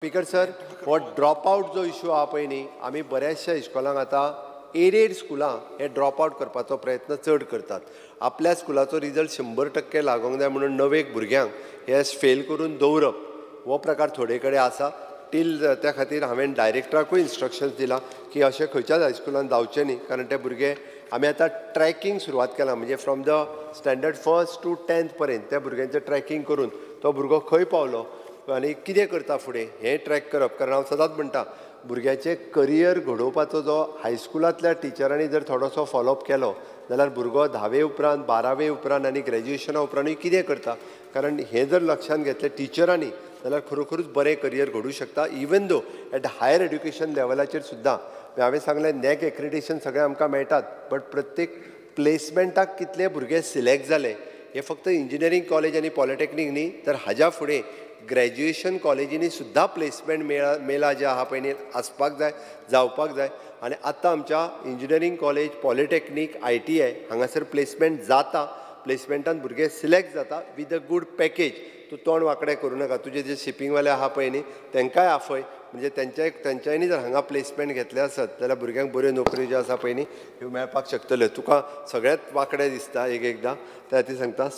Speaker sir, हो drop out जो issue आहा पळय न्ही, आमी बऱ्याचशा इस्कॉलांक आतां एडेड स्कुलां हे ड्रॉप आउट करपाचो प्रयत्न चड करतात. आपल्या स्कुलाचो रिजल्ट 100% लागोंक जाय म्हणून नवेक भुरग्यांक हे फेल करून दवरप हो प्रकार थोडे कडेन आसा. टील त्या खातीर हांवें डायरेक्टराकूय इन्स्ट्रक्शन्स दिलां की अशें खंयच्याच हायस्कुलान जावचें न्ही, कारण ते भुरगे आमी आतां ट्रॅकिंग सुरवात केलां, म्हणजे from the standard 1st to 10th पर्यंत त्या भुरग्यांचें ट्रॅकिंग करून तो भुरगो खंय पावलो आनी कितें करता फुडें हें ट्रॅक करप. कारण हांव सदांच म्हणटा, भुरग्याचें करियर घडोवपाचो जो हायस्कुलांतल्या टिचरांनी जर थोडोसो फॉलोअप केलो जाल्यार भुरगो 10वे उपरांत, 12वे उपरांत आनी ग्रॅज्युएशना उपरांतूय कितें करता, कारण हें जर लक्षांत घेतलें टिचरांनी जाल्यार खरोखरूच बरें करियर घडूं शकता. Even though at higher education लेवलाचेर सुद्दां हांवें सांगलें नॅक एक्रेडिटेशन सगळें आमकां मेळटात, बट प्रत्येक प्लेसमेंटाक कितले भुरगे सिलेक्ट जाले हे फक्त इंजिनियरींग कॉलेज आनी पॉलिटेक्नीक न्ही, तर हाज्या फुडें ग्रॅज्युएशन कॉलेजींनी सुद्दां प्लेसमेंट मेला जें आहा पळय न्ही आसपाक जाय, जावपाक जाय. आनी आतां आमच्या इंजिनियरींग कॉलेज, पॉलिटेक्नीक, ITI हांगासर प्लेसमेंट जाता, प्लेसमेंटान भुरगे सिलेक्ट जाता विथ अ गूड पॅकेज. तूं तोंड वांकडें करूं नाका, तुजे जे शिपींगवाले आहा पळय न्ही तांकांय आफय, म्हणजे तेंच्यांनी जर हांगा प्लेसमेंट घेतलें आसत जाल्यार भुरग्यांक बऱ्यो नोकऱ्यो ज्यो आसा पळय न्ही ह्यो मेळपाक शकतल्यो. तुका सगळ्यांत वांकडें दिसता एक एकदां, त्या खातीर सांगता.